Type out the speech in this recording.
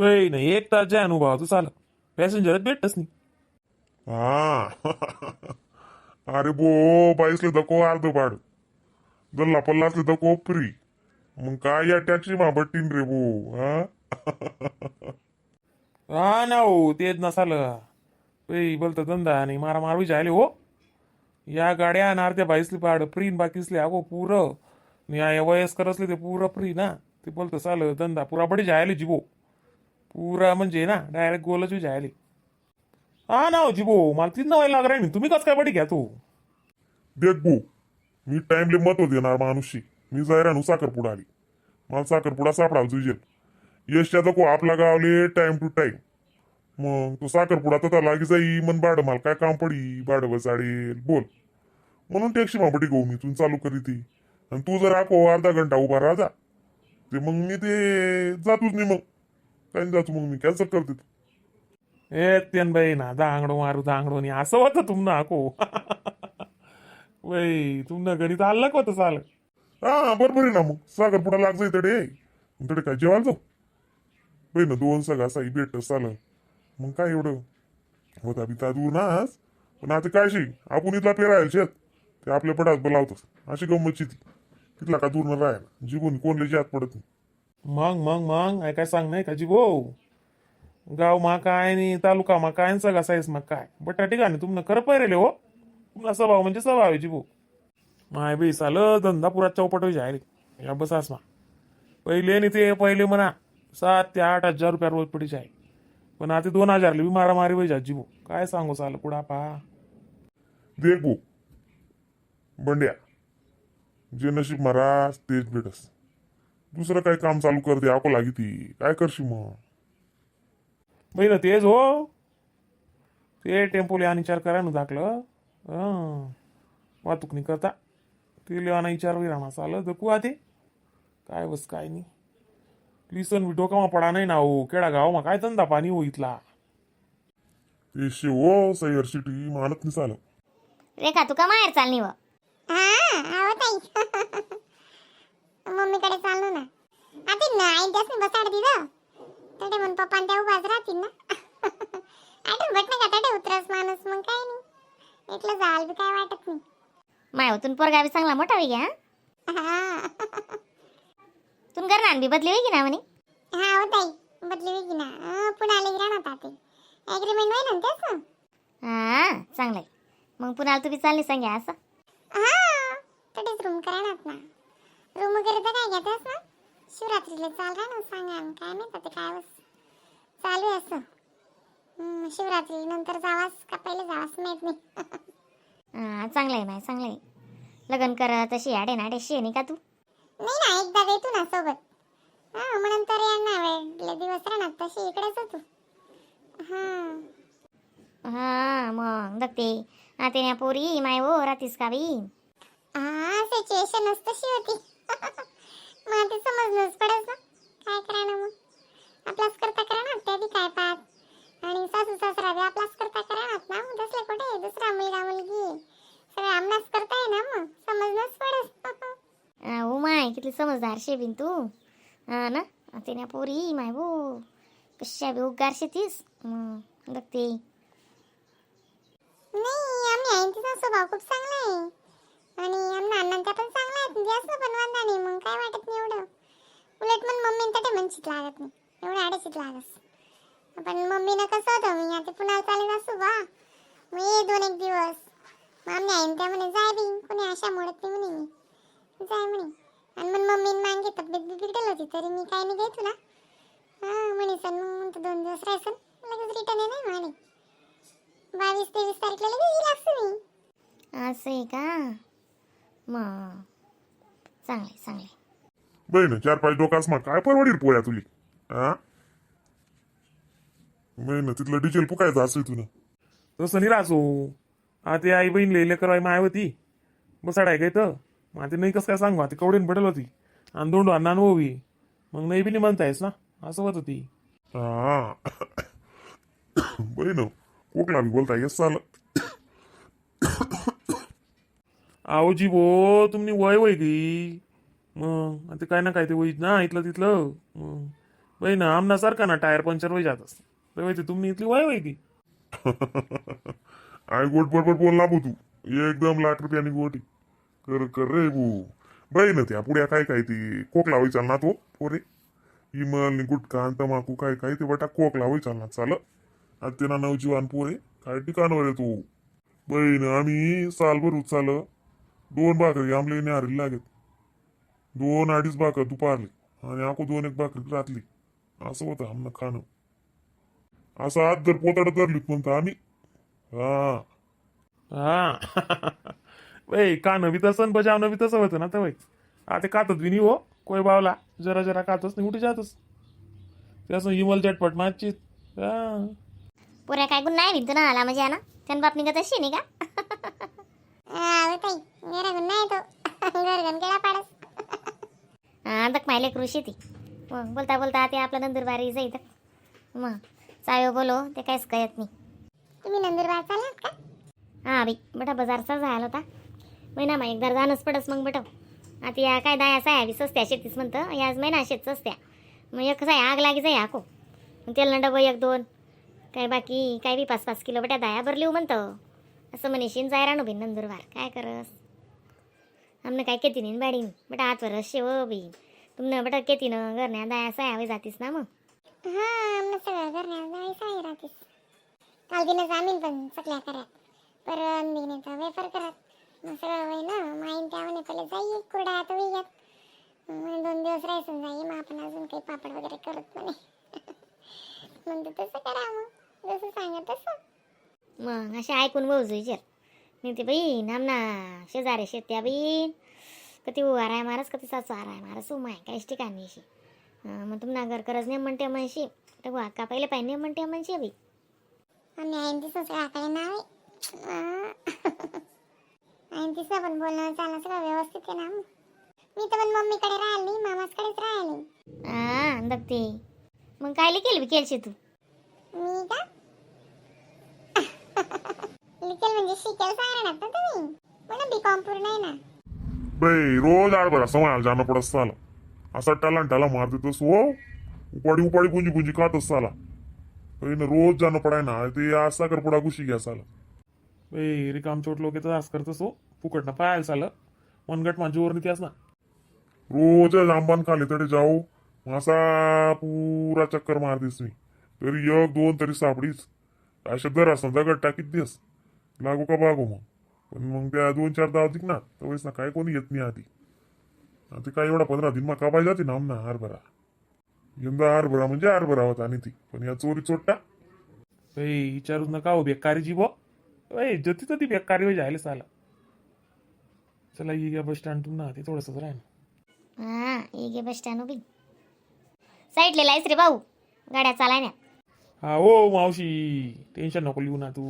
बाई नाही, एक तास जाय अनुभव तू चाल, पॅसेंजरच भेटतच नाही. हा, अरे बो बाईसले दको अर्ध भाड, गल्ला पल्ला असले दको फ्री. मग काय या टॅक्सी मा बट्टीन रे बो, हा? हा ना हो, तेच नसाल बाई बोलता धंदा आणि मारा मारवी जायले हो. या गाड्या आणि अर्ध्या बाईसली भाडं फ्री, बाकीसले अगो पुरं आणि या वयस्कर असले ते पुरं फ्री ना. ते बोलतं चाल धंदा पुरा बडी जायले जिबो पुरा, म्हणजे ना डायरेक्ट गोलच जायले. हा ना हो जिबो, मला तीच नवायला लागणार नाही. तुम्ही कसं काय बडी घ्या तो? देख बो, मी टाइमले महत्व देणार माणूसशी. मी जायरानू साखरपुडा आली, मला साखरपुडा सापडाव जुजेल यशच्या दको आपला गावले time to time. मग तो साखरपुडा तर लागी जाई मन भाडं मला काय काम पडी, भाडं बसाडेल बोल. म्हणून टॅक्सी मापटी घेऊ मी तू चालू करी ती. आणि तू जर आको अर्धा घंटा उभा राहा ते मग मी ते जातोच नाही. मग काय नाही जातो, मग मी कॅन्सल करते. ए तेन बाई ना, दांगडो मारू दांगडो नाही असं होतं तुम ना को. बाई, तुमनं गणित आलं का होतं चाल? हा, बरोबर आहे ना. मग साखरपुडा लाग जाई तडे, तडे काय जेवायला जाऊ बाई ना, दोन सगळा साई भेट चाल. मग काय एवढं होता बिता दूर नाच. पण आता काय शी आपण इथला पेरायला शेत ते आपल्या पडात बोलावतोस, अशी गंमतची ती. तिथला का दूर न राहायला जिबून कोणले जात पडत नाही. मग मग मग काय काय सांग नाही का जिबो, गाव मा काय आणि तालुका मा काय आणि सगळा साईज मा काय बटाटे का नाही. तुमनं खरं पहिरेले हो, तुमना स्वभाव म्हणजे स्वभाव आहे जिबो. माय बी साल धंदा पुरा चौपट होई जाय रे या बसास मा. पहिले आणि ते पहिले म्हणा 7 ते 8 हजार रुपया रोज पडी जाय, पण आता 2 हजार बी मारामारी होई जा जिबो. काय सांगू चाल कुडा पा. देख भो बंड्या, जे नशीब मारास तेच भेटस. दुसरं काय काम चालू कर दे आको लागी ती, काय करशी मग? बहिण ना तेच हो, ते टेम्पोले आणि विचार करा ना दाखलं वाहतूक नाही करता ते लेवाना विचार होईल राहणार चाल दकू आते काय बस काय नाही. लिसन बी डोकामा पडा नाही ना हो, केडा गाव मा काय धंदा पाणी हो इथला. ते हो सय्यर सिटी मानत नाही चालत. रेखा, तू का माहेर चालनी व? हा, आहो ताई, मम्मीकडे चाललो ना. आता ना आई त्यासनी बसाड दिलं तडे, म्हणून पप्पा त्या उभाच राहतील ना. आठवण भट नाही का तडे उतरस माणूस, मग काय नाही, एकलं जाल बी काय वाटत नाही. माय होतून पोरगा बी चांगला मोठा होई गया. हा. तुन करणार बी बदली होई की ना म्हणे? हा हो ताई, बदली वेगळी ना. पुण्याला राहणार ते, ॲग्रीमेंट होईल ना त्याचं. हा, चांगलं आहे मग. पुण्याला तू बी चालली सांग्या असं? हा, तडेच रूम करणार ना. रूम वगैरे तर काय घेतच ना. शिवरात्रीला चाल राहणार सांगा आणि काय माहित आता काय वस चालू आहे असं. शिवरात्री नंतर जावास का पहिले जावास माहित नाही. हा, चांगलं आहे माय, चांगलं आहे. लग्न कर तशी आडे नाडे शे नाही का तू? नाही ना, एकदा येतो ना सोबत. हा, मग नंतर येणार वेळ दिवस राहणार तशी इकडेच होतो. हा. हा, मग बघते आता ना पोरी माय हो राहतीस का बाई? हा, सिच्युएशनच तशी होती. मग ते समजलंच पडच ना, काय करा ना मग. आपलाच करता करा ना त्या बी काय पाहत आणि सासू सासरा बी आपलाच करता करा ना. मग तसले कुठे दुसरा मुलगा मुलगी सगळं आमनाच करताय ना, मग समजलंच पडस. हो माय, किती समजदार शे बिन तू. हा ना, आता ना पोरी माय हो कशा बी उगार शेतीस मग बघते. नाही, आम्ही आहे, तिचा स्वभाव खूप चांगला आहे आणि आमना अण्णा त्या पण चांगला आहेत. जास्त पण वांदा नाही, मग काय वाटत नाही एवढं. उलट मग मम्मी तर ते म्हणचित लागत नाही एवढं, आडेचित लागस. पण मम्मीनं कसं होतं, मी आता पुण्याला चालत असू बा, मग ये दोन एक दिवस. मग आम्ही आहे त्या म्हणे जाय बी, कोणी आशा मोडत नाही म्हणे, मी जाय म्हणे. आणि मग मम्मीन मागे तब्येत बी बिघडेल होती, तरी मी काय नाही घेत तुला. हां म्हणे सण, मग म्हणतो 2 दिवस राहायचं, लगेच रिटर्न आहे ना म्हणे. 22-23 तारखेला लगेच येईल असं नाही. असं आहे का? मग चांगलं आहे, चांगलं आहे. बहीण चार पाच डोकास मग काय परवडील पोळ्या तुली? हा बहीण, तिथलं डिझेल फुकायचं असं तुला. तसं नाही राहतो. आता आई बहीण लिहिले कराय माय होती बसाडाय काय तर मग आता नाही कसं काय सांगू. आता कवडीन पडेल होती आणि दोंडू अण्णा होवी, मग नाही बी नाही म्हणतायस ना, असं होत होती. हा बहीण, कोकला बी बोलता येस चाल. अहो जी भो, तुम्ही वय वय गई, मग आता काय ना काय ते वहीत ना इथलं तिथलं. मग बाई ना आमना सारखा ना टायर पंक्चर होई जातस तर ते तुम्ही इथली वय होय ती. I गोट बरोबर बोलला भो तू, एकदम लाख रुपयानी गोटी कर कर रे भू. बाई ना त्या पुढ्या काय काय ती कोकला होई चालना तो पोरे इमल नि गुटखा आणि तमाखू काय काय ते बटा कोकला होई चालना चाल. आता त्यांना नवजीवान पोरे काय ठिकाणवर आहे तू. बहीण आम्ही सालभर उचाल दोन भाकरी आमले न्यारी लागत, दोन अडीच भाकर दुपारली आणि आको दोन एक भाकरी रातली, असं होतं आमनं खाणं. असं आत जर पोताड धरलीत म्हणतो आम्ही. हा. हा बाई, कानं बी तसं आणि बजावणं बी तसं होतं ना. तर बाई आता कातत बी नाही हो कोय बावला, जरा जरा कातच नाही उठी जातच त्याचं इमल झटपट मागची. हा. पोऱ्या काय गुन्हा आहे भिंतून आला म्हणजे ना त्यान बाप निघत अशी नाही का? अहो ताई, मेरा गुन्हा आहे तो घरगण केला पाडस. हा दक मायले कृषी ती. मग बोलता बोलता ते आपलं नंदुरबारी जाईत, मग चायो बोलो ते काहीच कळत नाही. तुम्ही नंदुरबार चाललात का? हा बाई, बटा बाजारचा झाला होता महिना मा एकदा जाणंच पडस मग बटव. आता या काय दाया साया बी सस्त्या शेतीच म्हणतं, याच महिना शेत सस्त्या. मग एक साय आग लागी जाई हाको तेल ना डबं एक दोन काय बाकी काय बी पाच पाच किलो बट्या दाया भरली हो म्हणतं असं म्हणेशीन जाय राणू बी नंदुरबार. काय करस, आमनं काय केती नाही बाडी बटा हातवर शे हो बाई. तुमनं बटा केती ना घरण्या दाया साया हवी जातीस ना मग. हा, आमनं सगळं करण्यात जायचं आहे राहतेस. काल दिनच आम्ही पण चकल्या करत, परवा दिनेचा वेफर करत, मग सगळं वय ना माईन त्यावर पहिले जाई कुरडा आता विघ्यात म्हणे 2 दिवस राहायचं जाई, मग आपण अजून काही पापड वगैरे करत म्हणे. म्हणतो तसं करा, मग जसं सांगा तसं. मग असे ऐकून भाऊज विचार नाही ते बाई नामना शेजारे शेत्या बाई कधी उभा राय मारस कधी सासू आराय मारस उमाय काहीच ठिकाणी अशी. मग तुम्हाला घर करच नाही म्हणते म्हणशी तर अक्का पहिले पाहिजे म्हणते म्हणशी बाई. आम्ही आईन तिचं सगळ्याकडे नाव आहे, आईन तिचं पण बोलणं चालणं सगळं व्यवस्थित आहे ना. मी तर पण मम्मीकडे राहिली, मामाचकडेच राहिली. हा बघते मग काय केली बी केलशी तू? मी का लिखेल म्हणजे शिकेल सांगणार ना तुम्ही मला, बी कॉम पूर्ण आहे ना. बाई रोज आडबरा समायाला जाणं पडत साला, असा टाला टाला मार देतोस हो, उपाडी उपाडी पुंजी पुंजी खातच साला. बाई ना रोज जाणं पडाय ना ते आज साखरपुडा घुशी घ्या साला. बाई रिकाम चोट लोक येतात असं करतस हो फुकट ना पाहायला चाल मनगट माझी ओरणी त्यास ना. रोज आंबान खाली तरी जाऊ असा पुरा चक्कर मारतीस मी तरी एक दोन तरी सापडीच. अशा दर असं दगड टाकीत देस लागू का बागू मग. पण मग त्या दोन चार दाव दिक ना तर ना काय कोणी येत नाही आधी. आता काय एवढा 15 दिन मग कापाय जाते ना आमना हरभरा. यंदा हरभरा म्हणजे हरभरा होता आणि ती पण या चोरी चोट्टा. बाई विचारूच नका हो बेकारी जी बो बाई जती तती बेकारी हो जायला साला. चला ये घ्या बस स्टँड तुम ना ते थोडंसंच राहील. हा ये गे बस स्टँड उभी साईडला लायस रे भाऊ गाड्या चालाय ना. हा हो मावशी, टेन्शन नको लिहू ना तू.